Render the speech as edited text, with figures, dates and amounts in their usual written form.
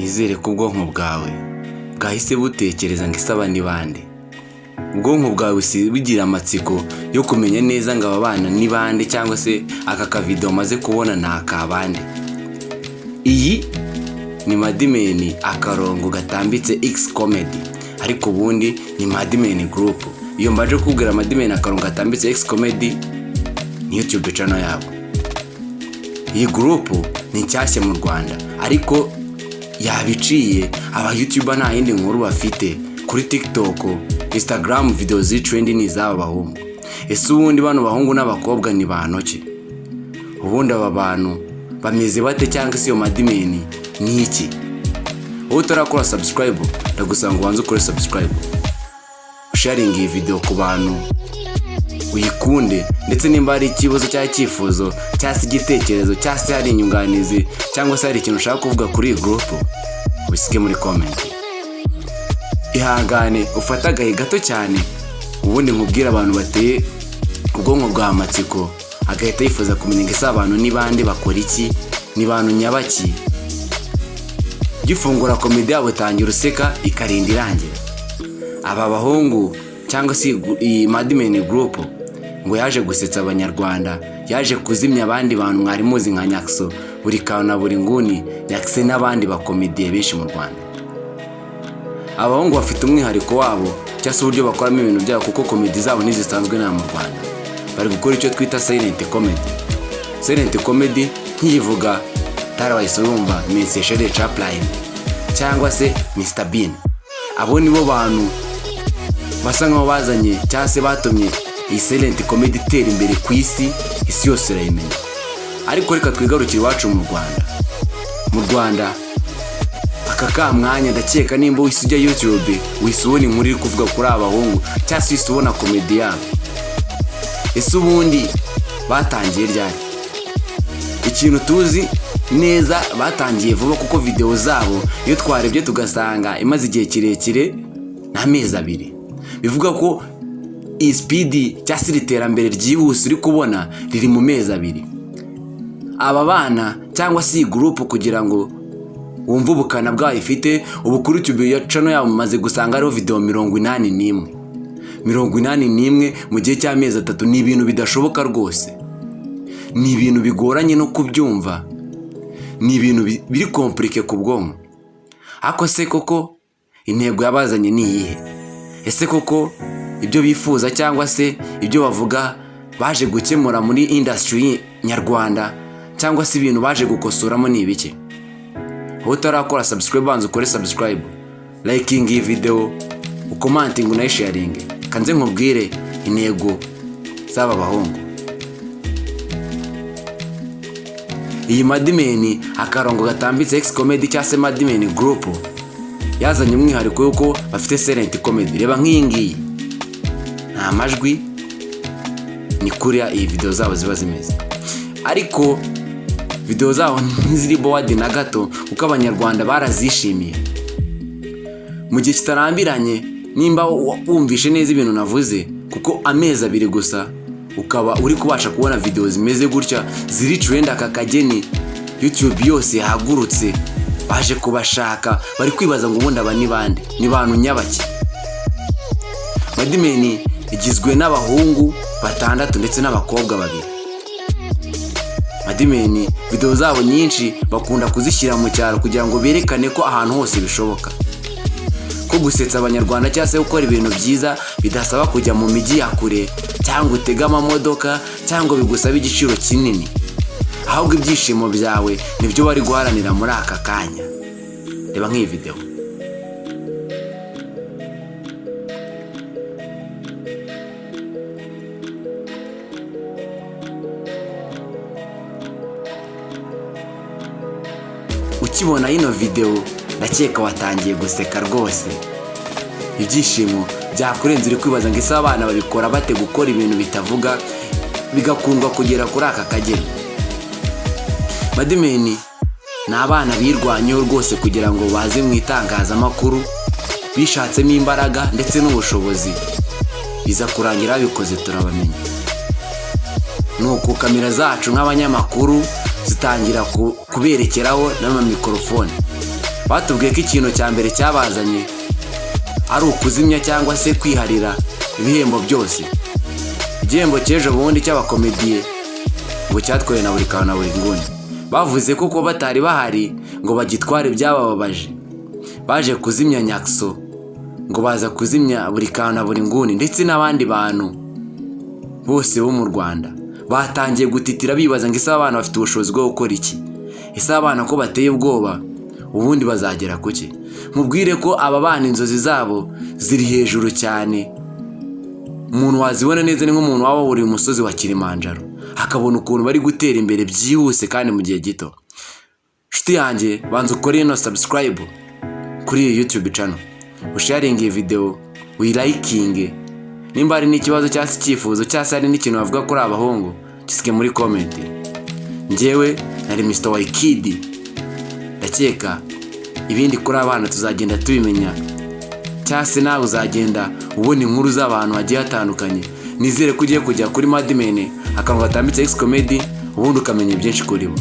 Nizere ko ubwonko bwawe bwahise butekereza ngo ese aba ni bande? Ubwonko bwawe bugira amatsiko yo kumenya neza ngo aba bana ni bande, cyangwa se aka kavido maze kubona ni akabande. Iyi ni Madimeni akarongo gatambitse X Comedy, ariko ubundi ni Madimeni Group. Iyo mbaje kukubwira Madimeni akarongo gatambitse X Comedy ni YouTube channel yabo. Iyi group ni nshyashya mu Rwanda, ariko yabiciye aba YouTuber nta yindi nkuru bafite kuri TikTok, Instagram, video ziri trend ni iz'aba bahungu. Ese ubundi bano bahungu n'abakobwa ni bantu ki? Ubundi aba bantu bameze bate, cyangwa se iyo Madimeni ni iki? Wowe utarakora subscribe, ndagusaba ngo ubanze ukore subscribe, usharinge iyi video ku bantu uyikunde, ndetse nimba hari ikibazo cyangwa icyifuzo cyangwa se igitekerezo cyangwa se hari inyunganizi cyangwa se hari ikintu ushaka kuvuga kuri iyi group, ubisige muri comment. Ihangane ufate agahe gato cyane, ubundi nkubwire abantu bateye ubwonko bwa amatsiko agahita yifuza kumenya ngo ese abantu ni bande, bakora iki, ni bantu nyabaki. Gifungura comedy yabo utangira useka ikarinda irangira. Aba bahungu cyangwa se iyi Madimeni Group ngo yaje gusetsa Abanyarwanda, yaje kuzimya abandi bantu mwari muzi nka Nyakso, buri kantu na buri nguni, Nyakse n'abandi bakomediye benshi mu Rwanda. Abahungu bafite umwihariko wabo cyangwa se uburyo bakoramo ibintu byabo, kuko comedy zabo ntizisanzwe nta mu Rwanda. Bari gukora icyo twita silent comedy. Silent comedy nkiyivuga tara wahise wumva Mr Charlie Chaplin cyangwa se Mr Bean. Abo nibo bantu basa nkaho bazanye cyangwa se batumye iyi silent comedy itera imbere ku isi, isi yose irayimenya. Ariko reka twigarukire iwacu mu Rwanda. Mu Rwanda aka ka mwanya, ndakeka nimba wihise ujya YouTube wihise ubona inkuru iri kuvuga kuri aba bahungu, cyangwa se wihise ubona comedy yabo. Ese ubundi batangiye ryari? Ikintu tuzi neza, batangiye vuba, kuko videwo zabo iyo twarebye tugasanga imaze igihe kirekire ni amezi 2. Bivuga ko iyi speed cyangwa se iri terambere ryihuse uri kubona riri mu mezi 2. Aba bana cyangwa se iyi group, kugira ngo wumve ubukana bwayo ifite ubu, kuri YouTube ya channel yabo mumaze gusanga hariho videwo 81. 81 mu gihe cy'amezi 3 ni ibintu bidashoboka rwose, ni ibintu bigoranye no kubyumva, ni ibintu biri compliqué ku bwonko. Ariko se koko intego yabazanye ni iyihe? Ese koko ibyo bifuza cyangwa se ibyo bavuga baje gukemura muri industry nyarwanda, cyangwa se ibintu baje gukosoramo ni ibiki? Wowe utarakora subscribe, banza ukore subscribe, liking iyi video, ucommentinge, unayisharinge. Kanze nkubwire intego z'aba bahungu. Iyi Madimeni akarongo gatambitse X Comedy cyangwa se Madimeni Group yazanye umwihariko w'uko bafite silent comedy. Reba nk'iyi ngiyi, nta majwi, ni kuriya iyi video zabo ziba zimeze, ariko video zabo ntiziri bored na gato, kuko Abanyarwanda barazishimiye. Mu gihe kitarambiranye, nimba wumvishe neza ibintu navuze, kuko amezi 2 gusa ukaba uri kubasha kubona video zimeze gutya ziri trend, aka kageni YouTube yose yahagurutse baje kubashaka, bari kwibaza ngo ubundi aba ni bande, ni bantu nyabaki? Madimeni igizwe n'abahungu batandatu ndetse n'abakobwa babiri. Madimeni video zabo nyinshi bakunda kuzishyira mu cyaro kugira ngo berekane ko ahantu hose bishoboka ko gusetsa Abanyarwanda cyangwa se gukora ibintu byiza bidasaba kujya mu mijyi ya kure cyangwa utege amamodoka cyangwa bigusabe igiciro kinini, ahubwo ibyishimo byawe nibyo bari guharanira muri aka kanya. Reba nk'iyi video. Ukibona ino video ndakeka watangiye guseka rwose, ibyishimo byakurenze, uri kwibaza ngo ese abana babikora bate gukora ibintu bitavuga bigakundwa kugera kuri aka kageni? Madimeni ni abana birwanyeho rwose kugira ngo baze mu itangazamakuru, bishatsemo imbaraga ndetse n'ubushobozi, biza kurangira babikoze turabamenya. Nuko kamera zacu nk'abanyamakuru zitangira kuberekeraho n'amamikorofone. Batubwiye ko ikintu cya mbere cyabazanye ari ukuzimya cyangwa se kwiharira ibihembo byose. Igihembo cy'ejo bundi cy'abakomediye ngo cyatwawe na buri kantu na buri nguni. Bavuze ko kuba batari bahari ngo bagitware byabababaje. Baje kuzimya Nyaxo, ngo baza kuzimya buri kantu na buri nguni, ndetse n'abandi bantu bose bo mu Rwanda batangiye gutitira, bibaza ngo: "Ese abana bafite ubushobozi bwo gukora iki? Ese abana ko bateye ubwoba, ubundi bazagera ku ki?" Mubwire ko aba bana inzozi zabo ziri hejuru cyane. Umuntu wazibona neza ni nk'umuntu waba wuriye umusozi wa Kilimanjaro, akabona ukuntu bari gutera imbere byihuse kandi mu gihe gito. Nshuti yanjye, banza ukore ino subscribe kuri iyi YouTube channel, usharinge iyi video, uyilikinge. Nimba hari n'ikibazo cyangwa se icyifuzo cyangwa se hari n'ikintu bavuga kuri abahungu, gisige muri comment. Njyewe nari Mr Waikidi. Ndakeka ibindi kuri abana tuzagenda tubimenya, cyangwa se nawe uzagenda ubona inkuru z'abantu bagiye batandukanye. Nizere ko ugiye kujya kuri Madmen akantu gatambitse X Comedy, ubundi ukamenya byinshi kuri bo.